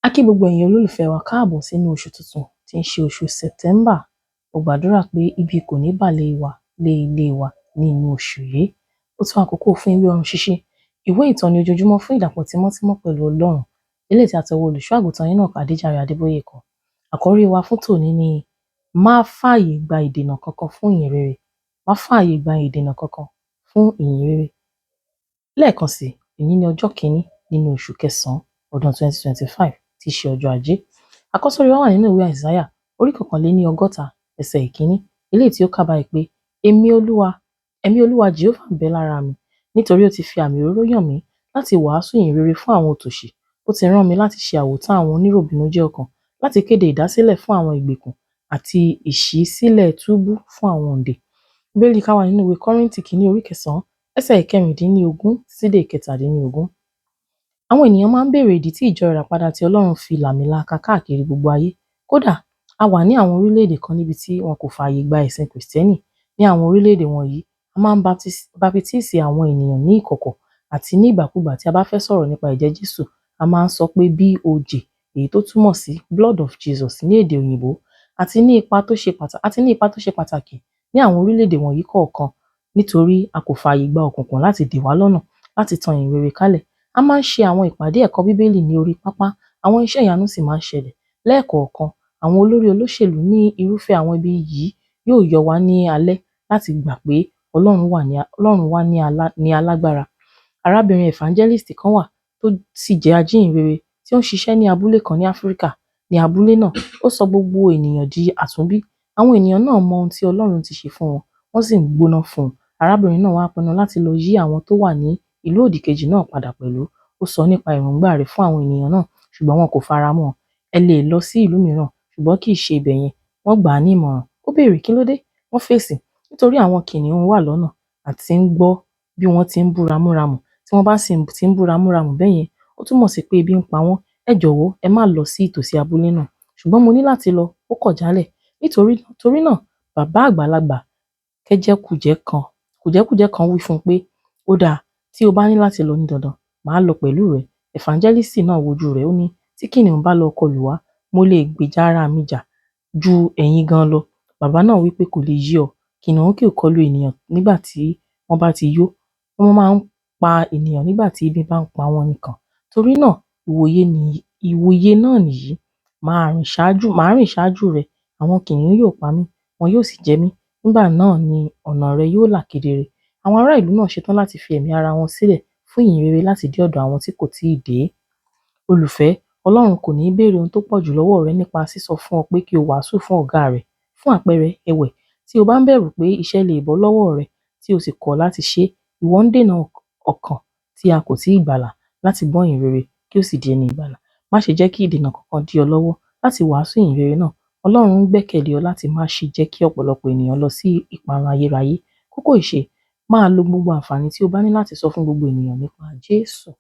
A kí gbogbo ẹ̀yin olólùfẹ́ wa káàbọ̀ sínú oṣù tuntun tí ń ṣe oṣù September. Mo gbàdúrà pé ibi kò ní bà lé wa lé ilé wa ní inú oṣù yìí. Ó tó àkókò fún ìwé ọ̀run ṣíṣí, ìwé ìtọ́ni ojoojúmọ́ fún ìdàpọ̀ tímọ́tímọ́ pẹ̀lú Ọlọ́run. Eléyìí tí a tọwọ́ olùṣọ́ àgùntàn Enoch Adéjàre Adébóyè kọ. Àkọ́rí wa fún tòní ni má fààyè gba ìdènà kankan fún ìyìn rere. Má fààyè gba ìdènà kankan fún ìyìn rere. Lẹ́ẹ̀kan sí, èní ni ọjọ́ kìíní nínú oṣù kẹsàn-án ọdún 2025 tí í ṣe ọjọ́ ajé. Àkọ́sórí wa wà nínú ìwé Àìsáyà orí 61 ẹsẹ̀ ìkíní eléyìí tí ó kà báyìí pé èmi Olúwa, ẹ̀mí Olúwa Jèhófà ń bẹ lára mi nítorí ó ti fi àmì òróró yàn mí láti wàásù ìyìn rere fún àwọn òtòṣì. Ó ti rán mi láti ṣe àwòtán àwọn oníròbìnújẹ́ ọkàn, láti kéde ìdásílẹ̀ fún àwọn ìgbèkùn àti ìṣísílẹ̀ túbú fún àwọn òǹdè. Bíbélì ká wà nínú ìwé Kọ́ríńtì kìíní orí kẹsàn-án ẹsẹ̀ ìkẹrìndínlógún títí dé ìkẹtàdínlógún. Àwọn ènìyàn máa ń béèrè ìdí tí ìjọ Ìràpadà ti Ọlọ́run fi làmìlaaka káàkiri gbogbo ayé. Kódà, a wà ní àwọn orílẹ̀-èdè kan níbi tí wọn kò fààyè gba ẹ̀sìn Kìrìsìtẹ́nì. Ní àwọn orílẹ̀-èdè wọ̀nyí, a máa ń baptísì àwọn ènìyàn ní ìkọ̀kọ̀ àti ní ìgbàkúgbà tí a bá fẹ́ sọ̀rọ̀ nípa ẹ̀jẹ̀ Jésù, a máa ń sọ pé BOJ, èyí tó túmọ̀ sí Blood of Jesus ní èdè òyìnbó, àti ní ipa tó ṣe pàtàkì, àti ní ipa tó ṣe pàtàkì ní àwọn orílẹ̀-èdè wọ̀nyí kọ̀ọ̀kan nítorí a kò fààyè gba òkùnkùn láti dè wá lọ́nà láti tan ìyìn rere kálẹ̀. A máa ń ṣe àwọn ìpàdé ẹ̀kọ́ Bíbélì ní orí pápá, àwọn iṣẹ́ ìyanu sì máa ń ṣẹlẹ̀. Lẹ́ẹ̀kọ̀ọ̀kan, àwọn olórí olóṣèlú ní irúfẹ́ àwọn ibi yìí yóò yọ wá ní alẹ́ láti gbà pé Ọlọ́run wà ní Ọlọ́run wà ní alá ní alágbára. Arábìnrin evangelist kan wà tó sì jẹ́ ajíhìnrere tí ó ń ṣiṣẹ́ ní abúlé kan ní Áfríkà. Ní abúlé náà, ó sọ gbogbo ènìyàn di àtúnbí. Àwọn ènìyàn náà mọ ohun tí Ọlọ́run ti ṣe fún wọn, wọ́n sì ń gbóná fún un. Arábìnrin náà wá pinnu láti lọ yí àwọn tó wà ní ìlú òdìkejì náà padà pẹ̀lú. Ó sọ nípa èròǹgbà rẹ̀ fún àwọn ènìyàn náà, ṣùgbọ́n wọn kò fara mọ́ ọn. Ẹ lè lọ sí ìlú mìíràn, ṣùgbọ́n kì í ṣe ibẹ̀ yẹn. Wọ́n gbà á ní ìmọ̀ràn. Ó béèrè kí ló dé? Wọ́n fèsì, nítorí àwọn kìnìún wà lọ́nà àti ń gbọ́ bí wọ́n ti ń bú ramúramù. Tí wọ́n bá sì ti ń bú ramúramù bẹ́yẹn, ó túmọ̀ sí pé ebi ń pa wọ́n. Ẹ jọ̀wọ́, ẹ má lọ sí ìtòsí abúlé náà. Ṣùgbọ́n mo ní láti lọ, ó kọ̀ jálẹ̀. Nítorí torí náà, bàbá àgbàlagbà kẹ́jẹ́kùjẹ́ kan kùjẹ́kùjẹ́ kan wí fún un pé, ó dáa, tí o bá ní láti lọ ní dandan, màá lọ pẹ̀lú rẹ. Evangelist náà wojú rẹ̀, ó ní, tí kìnìún bá lọ kọlù wá, mo lè gbèjà ara mi jà ju ẹ̀yin gan lọ. Bàbá náà wí pé kò lè yé ọ. Kìnìún kì í kọlu ènìyàn nígbà tí wọ́n bá ti yó. Wọ́n máa ń pa ènìyàn nígbà tí ebi bá ń pa wọ́n nìkan. Torí náà, ìwòye nìyí, ìwòye náà nìyí. Màá rìn ṣáájú rẹ, àwọn kìnìún yóò pa mí, wọn yóò sì jẹ mí. Nígbà náà ni ọ̀nà rẹ yóò là kedere. Àwọn ará ìlú náà ṣetán láti fi ẹ̀mí ara wọn sílẹ̀ fún ìyìn rere láti dé ọ̀dọ̀ àwọn tí kò tíì dé. Olùfẹ́, Ọlọ́run kò ní béèrè ohun tó pọ̀jù lọ́wọ́ rẹ nípa sísọ fún ọ pé kí o wàásù fún ọ̀gá rẹ. Fún àpẹẹrẹ, ẹ̀wẹ̀, tí o bá ń bẹ̀rù pé iṣẹ́ lè bọ́ lọ́wọ́ rẹ tí o sì kọ̀ láti ṣe é, ìwọ ń dènà ọkàn tí a kò tíì gbàlà láti gbọ́ ìyìn rere kí ó sì di ẹni ìgbàlà. Má ṣe jẹ́ kí ìdènà kankan dí ọ lọ́wọ́ láti wàásù ìyìn rere náà. Ọlọ́run ń gbẹ́kẹ̀lé ọ láti má ṣe jẹ́ kí ọ̀pọ̀lọpọ̀ ènìyàn lọ sí ìparun ayérayé. Kókó ìṣe, máa lo gbogbo àǹfààní tí o bá ní láti sọ fún gbogbo ènìyàn nípa Jésù.